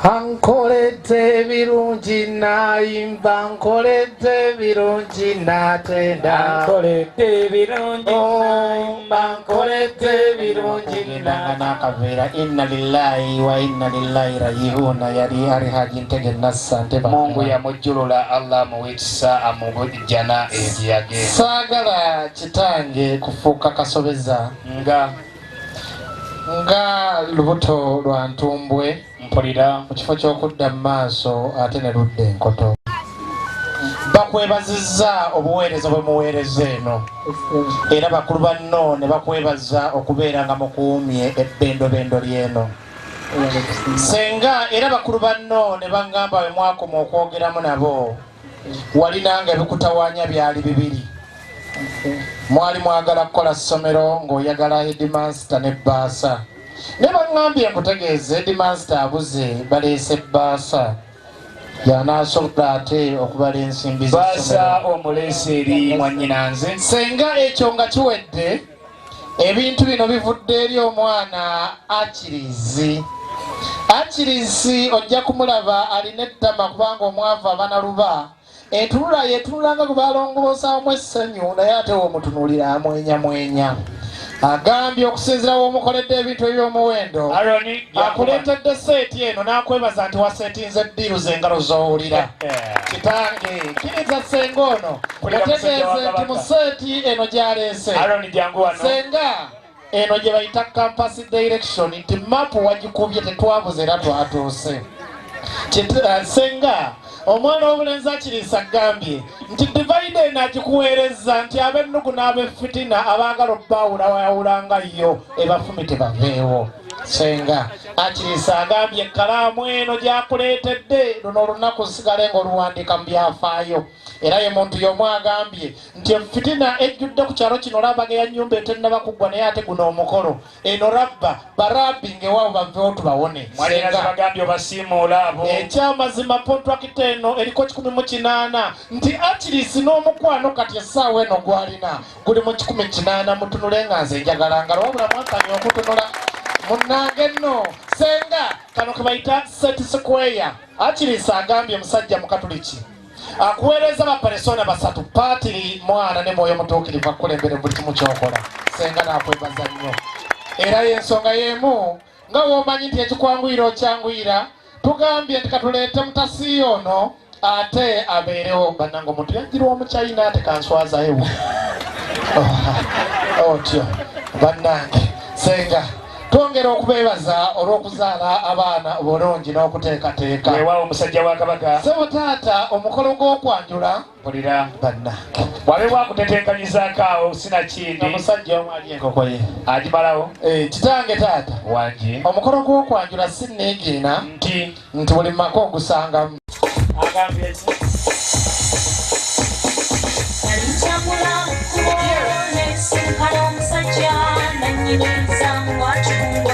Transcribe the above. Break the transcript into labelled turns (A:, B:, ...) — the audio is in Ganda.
A: Ankoledde ebirungi nayimba, nkoledde ebirungi natenda.
B: Ankoledde ebirungi
A: nayimba, nkoledde ebirungi
C: Gendanga n'akaveera. Inna lillahi wa inna lillahi rajiuna. Yali ali Haji Ntege Nassa Nteba.
B: Mungu yamujjulula, Allah amuwe ekisa, amujjana eyo gye yagenda.
C: Saagala kitange kufuuka kasobeza
B: nga
C: nga lubuto lwa ntumbwe.
B: Mpulira.
C: Mu kifo ky'okudda mu maaso ate ne ludda enkoto. Bakwebazizza obuweereza bwe muweereza eno, era bakulu banno ne bakwebaza okubeera nga mukuumye ebbendobendo ly'eno senga. Era bakulu banno ne baŋŋamba bwe mwakoma okwogeramu nabo, walinanga ebikutawaanya byali bibiri. Mwali mwagala kukola ssomero ng'oyagala headmaster ne bbaasa, ne baŋŋambye nkutegeeze headmaster abuze, baleese bbaasa yanaasobola ate okubala ensimbi
B: baasa
C: z'essomero.
B: Omuleese eri mwannyinanze.
C: Senga, ekyo nga kiwedde, ebintu bino bivudde eri omwana Akirizi. Akirizi ojja kumulaba alina ettama kubanga omwavu abanaluba entunula yetunulanga gwe balongoosaamu essanyu, naye ate w'omutunuulira amwenyamwenya. Agambye okusinziira w'omukoledde ebintu eby'omuwendo,
B: Aroni.
C: akuleetedde set eno n'akwebaza nti wasetinze deal z'engalo z'owulira. Kitange, kkiriza senga ono
B: Mpulira, musajja wa
C: yategeeze nti mu
B: Kabaka.
C: set eno gy'aleese,
B: Aroni, jangu wano.
C: Senga, eno gye bayita compass direction, nti mapu wagikubye, tetwabuze era twatuuse. Senga, omwana w'obulenzi akiriisa agambye nti divider eno agikuweereza nti ab'ennugu n'ab'effitina abaagala obbaawulawawulanga yo ebafumite baveewo. Senga akiriisa agambye ekkalaamu eno gyakuleetedde, luno olunaku sigale ng'oluwandiika mu byafaayo. Era ye muntu y'omu agambye nti efitina ejjudde ku kyalo kino, olabaga ya nnyumba etennaba kuggwa, naye ate guno omukolo eno rabba barabbi ng'ewaabwe baveewo tubawone.
B: Mwannyinaze,
C: Senga,
B: bagambye obasiimuula abo.
C: Ekyamazima kontrakita eno eriko 180, nti akirisi n'omukwano kati essaawa eno gwalina guli mu 180. Mutunule nga nze njagala ngalo, wabula mwakanya okutunula munnange nno. Senga, kano ke bayita set square. Akirisi agambye musajja mukatuliki akuweereza baperesona basatu, paatiri, mwana ne Mwoyo Mutuukirivu, akukulembere buli kimu kyokola. Senga nakwebaza nnyo, era y'ensonga y'emu nga womanyi nti ekikwanguyira okyanguyira. Tugambye nti katuleete mutasiiyo ono ate abeerewo. Bannange, omuntu yajjirwa omuchina ate kanswazaewo otyo. Bannange, senga twongera okubeebaza olw'okuzaala abaana obulungi n'okuteekateeka.
B: Weewaawo, omusajja wa Kabaka.
C: Sebo taata, omukolo gw'okwanjula,
B: Mpulira.
C: Bannange,
B: bwabe bwakutetenkanyizaako awo sinakindi.
C: Omusajja omu ali enkoko ye
B: agimalawo.
C: Kitange taata,
B: Wangi.
C: Omukolo gw'okwanjula si neegiina
B: nti
C: nti buli maka ogusangamu.
B: Agambye ki?
D: Nali nkyamula kkubo, nensisinkana omusajja nannyinyiza mu wakikungu.